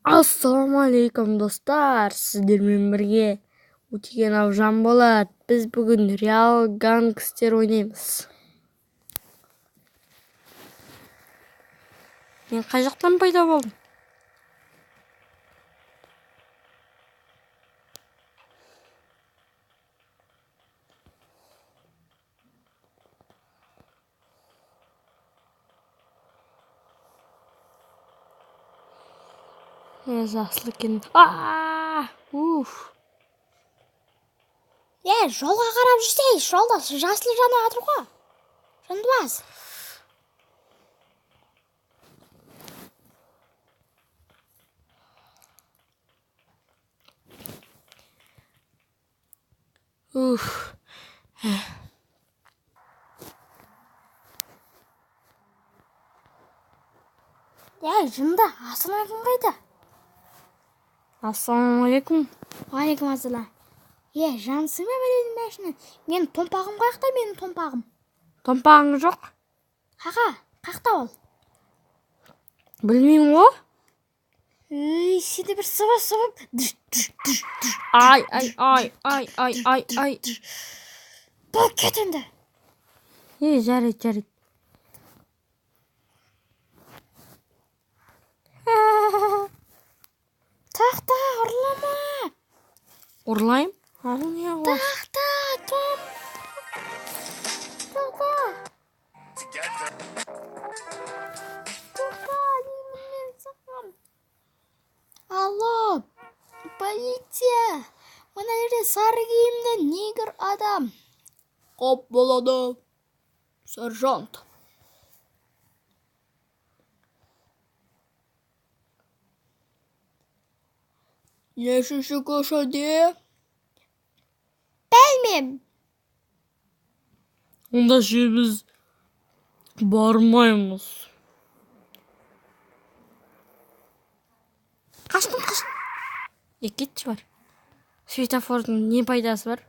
Ассалаумағалейкум, достар! Сіздермен бірге Өтегенов Жанболат. Біз бүгін Реал Гангстер ойнаймыз. Мен қай жақтан пайда болдым? Жасыл екен. Уф. Е, жолға қарап жүрсей, жолда жасыл жанып жатыр ғой. Жандыбас. Уф. Е, жынды, ассалаумағалейкум қайда? Ассалаумағалейкум. Уағалейкум ассалам. Е, жансың ба біреудің машина? Менің томпағым қаяқта, менің томпағым? Томпағың жоқ? Қақа, қақта ол? Білмеймін ғой. Ей, сені бір сыбып сыбып. Дыш, дыш, дыш, дыш. Ай, ай, ай, ай, ай, ай, ай. Бол, кет енді. Е, жарайды, жарайды. Тақта, ұрлама. Ұрлайым? Ал не ғой? Тақта, том. Тоқта. Тоқта, деймін мен саған. Алло, полиция. Мына жерде сары киімді негр адам. Қап болады, сержант. Нешінші көшеде? Білмеймін. Онда ше біз бармаймыз. Қаштым, қаштым. Е, кетші бар. Светофордың не пайдасы бар?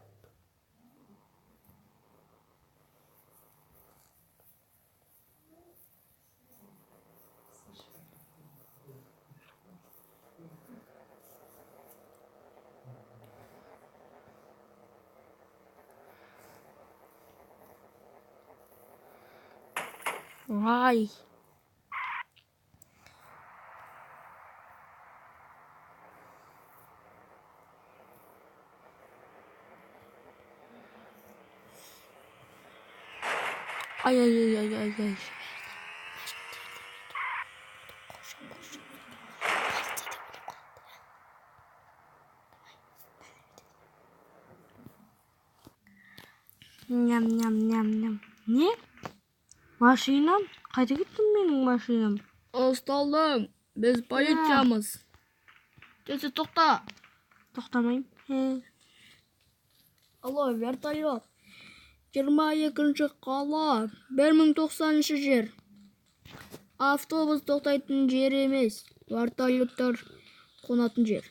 Ай. Ай, ай, ай, ай, ай, ай. Ням, ням, ням, ням. Не? Машинам? Қайда кетті менің машинам? Ұсталдым. Біз полициямыз. Тез тоқта. Тоқтамаймын. He. Алло, вертолет. 22-ші қала, 1090-шы жер. Автобус тоқтайтын жер емес, вертолеттер қонатын жер.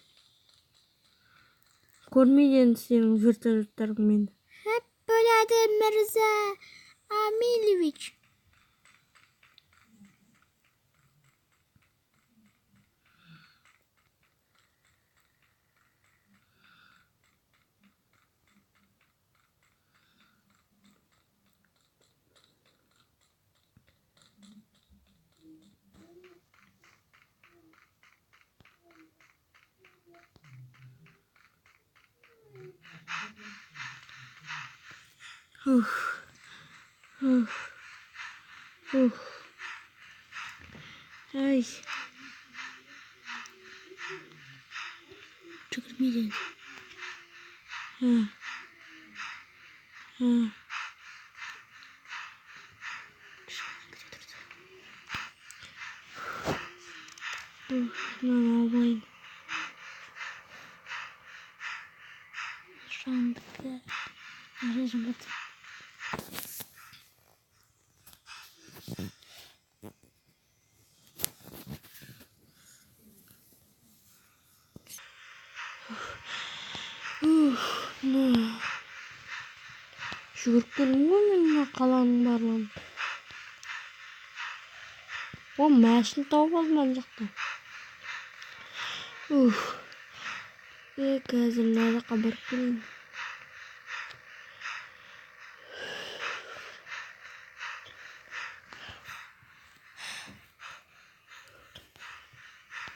Көрмейді енді сенің вертолеттарың мені. Хеп болады, Мырза Амилевич. Ух. Ух. Ух. Ай. Жүгірмейді енді. Ха. Ух, мынаны алмайын. Жандыкі. Ары жамбат. Ух, мына. Жүгіріп келдім ғой мен мына қаланың барлығын. О, машина тауып алдым ана жақта. Уф. Қазір мына жаққа барып келейін.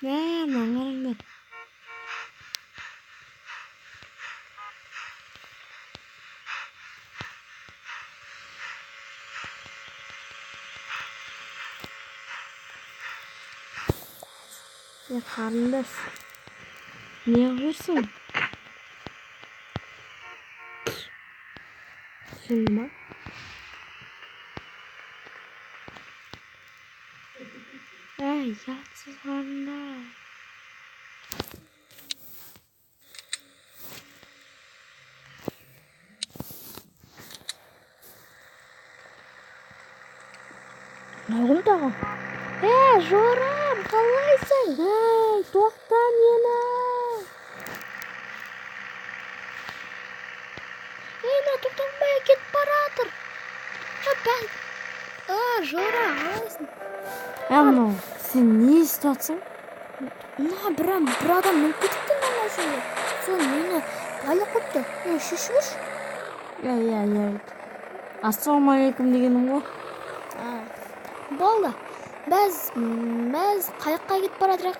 Мә, мынаны қараңдар. Е, қарындас. Не қылып жүрсің? Түсінді ма? Әй, ұятсыз қарындас. Мынау кім тағы? Е, жорам, қалайсың? Ей, тоқта мені. Ей, мына тоқтамай кетіп баратыр. Жора, қалайсың? Ә, мынау, сен не істеп жатсың? Мына бір адам мініп кетіпті мына машинаға. Соны мені байлап қойыпты. Ей, шешіп жүрші. Иә, иә, иә. Ассалаумағалейкум дегенім ғой. Болды. Біз қаяққа кетіп бара жатырық?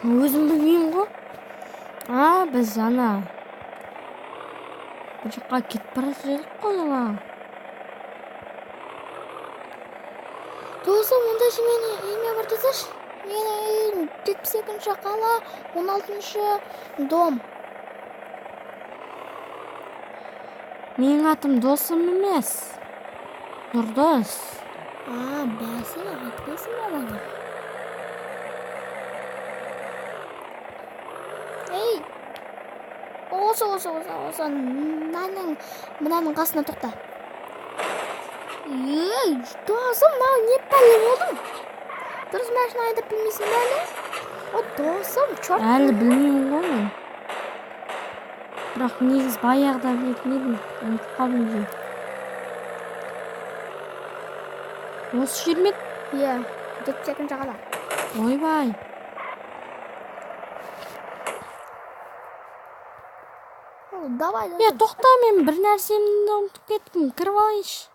Өзім білмеймін ғой. А, біз ана бір жаққа кетіп бара жатыр едік қой ана. Досым, онда сен мені үйіме барып тасташы. Менің үйім 72-ші қала, 16-шы дом. Менің атым Досым емес. Нұрдос. А, бәсе, айтпайсың ба маған? Ей, осы, мынаның қасына тоқта. Ей, досым, мынау не пәле болдың? Дұрыс машина айдап білмейсің бе әлі? О, досым, черт. Әлі білмеймін ғой мен. Бірақ негізі баяғыда білетін едім, ұмытып қалдым уже. Осы жер ме еді? Иә, 72-ші қала. Ойбай. Давай, Е, тоқта, мен бір нәрсемді ұмытып кеттім. Кіріп алайыншы.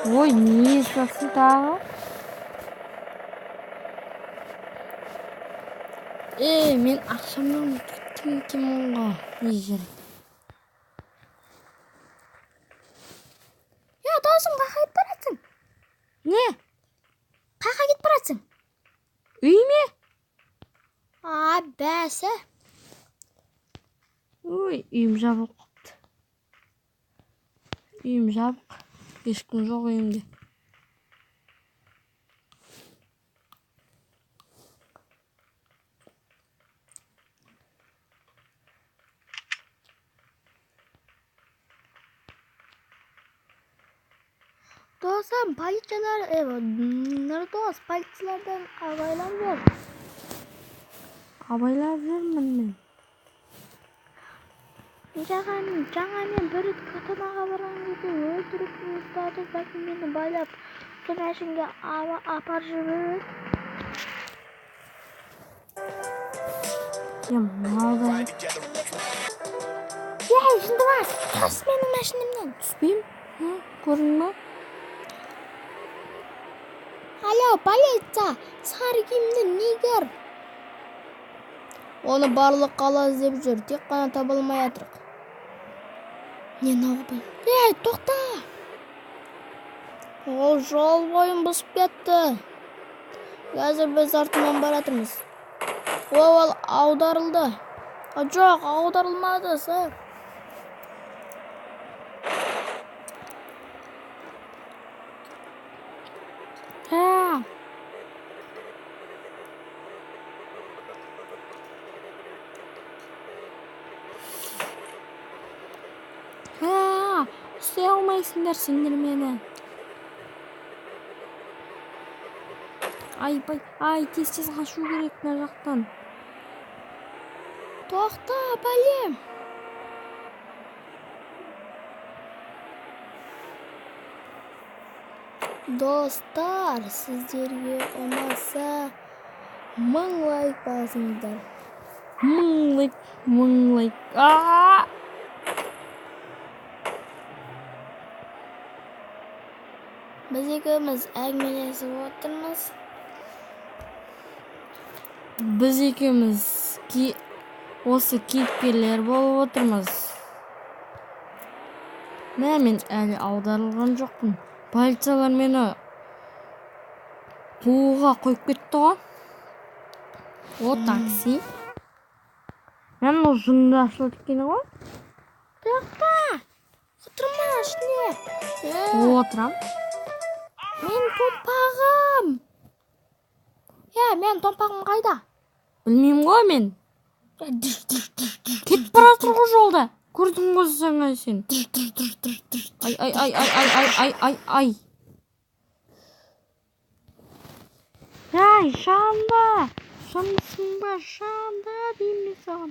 Ой, не істеп тағы? Е, мен ақшамды ұмытып кеттім екенмін ғой. Не жер? Е, досым, қаяққа кетіп баратсың? Не? Қаяққа кетіп баратсың? Үйіме? А, бәсе. Ой, үйім жабылып қалыпты. Үйім жабық. Ешкім жоқ үйімде. Досым, полициялар, Нұрдос, полициялардан абайлап жүр. Абайлап жүрмін мен. Жаңа мен бір рет катанаға барған кезде өлтіріп ұстады, сосын мені байлап, сол әшінге апарып жіберді. Е, мынау да. Ей, жынды бас, түс менің машинамнан. Түспеймін. Көрдің ба? Алло, полиция, сары киімді негр. Оны барлық қала іздеп жүр, тек қана таба алмай жатырық. Не мынау бұл? Ей, тоқта! Ол жол бойын бұзып кетті. Қазір біз артынан баратырмыз. Ол аударылды. Жоқ, аударылмады, сэр. Ә. Ә, ұстай алмайсыңдар сендер мені. Айбай, ай, тез-тез қашу керек мына жақтан. Тоқта, бәлем. Достар, сіздерге ұнаса 1000 лайк басыңыздар. 1000 лайк, 1000 лайк. Aa! Біз екеуміз әңгімелесіп отырмыз. Біз екеуміз осы кейіпкерлер болып отырмыз. Мә, мен әлі аударылған жоқпын. Полициялар мені қууға қойып кетті ғой. О, такси. Мен мынау жынды ашылады екен ғой. Тоқта. Отырма ішіне. Отырам. Мен томпағым. Мен томпағым қайда? Білмеймін ғой мен. Кетіп бара жатыр ғой жолда. Көрдің ғой жаңа сен. Ай, ай, ай, ай, ай, ай, ай, ай, ай. Ай, жанда. Жандысың ба, жанда деймін мен саған.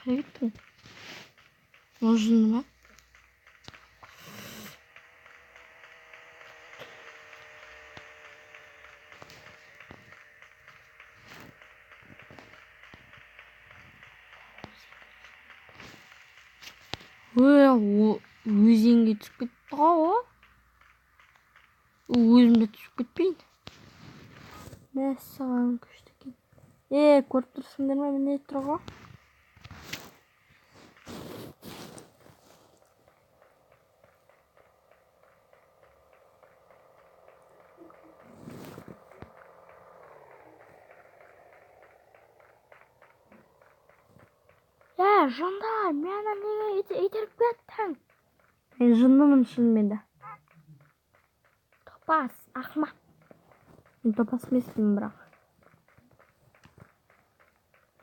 Қайда кеттің? Ол жынды ма? Өзенге түсіп кетті ғой о. Өзім де түсіп кетпейін. Мәссаған, күшті екен. Көріп тұрсыңдар ма, міне тұр ғой. Жында, мені неге итеріп кеттің? Мен жындымын шынымен де. Топас, ақымақ. Мен топас емеспін бірақ.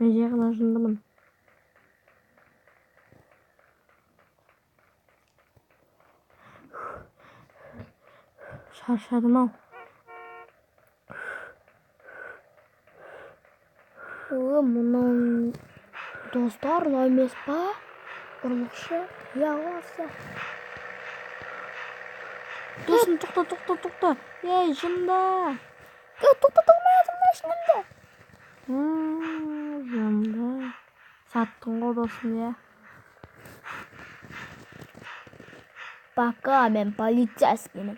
Мен жай ғана жындымын. Шаршадым ау. Мынау достар, мынау емес па? Ұрлықшы. Иә, осы. Досым, тоқта, тоқта, тоқта. Ей, жында. Тоқтата алмай жатырмын машинамды. Жында. Саттың ғой досым, иә. Пока мен полицейскиймін.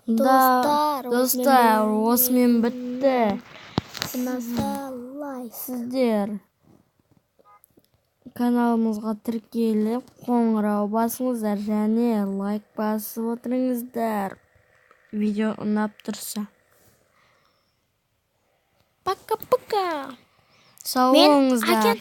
Достар, осымен бітті. Лайк. Сіздер каналымызға тіркеліп, қоңырау басыңыздар және лайк басып отырыңыздар. Видео ұнап тұрса. Пока-пока. Сау болыңыздар.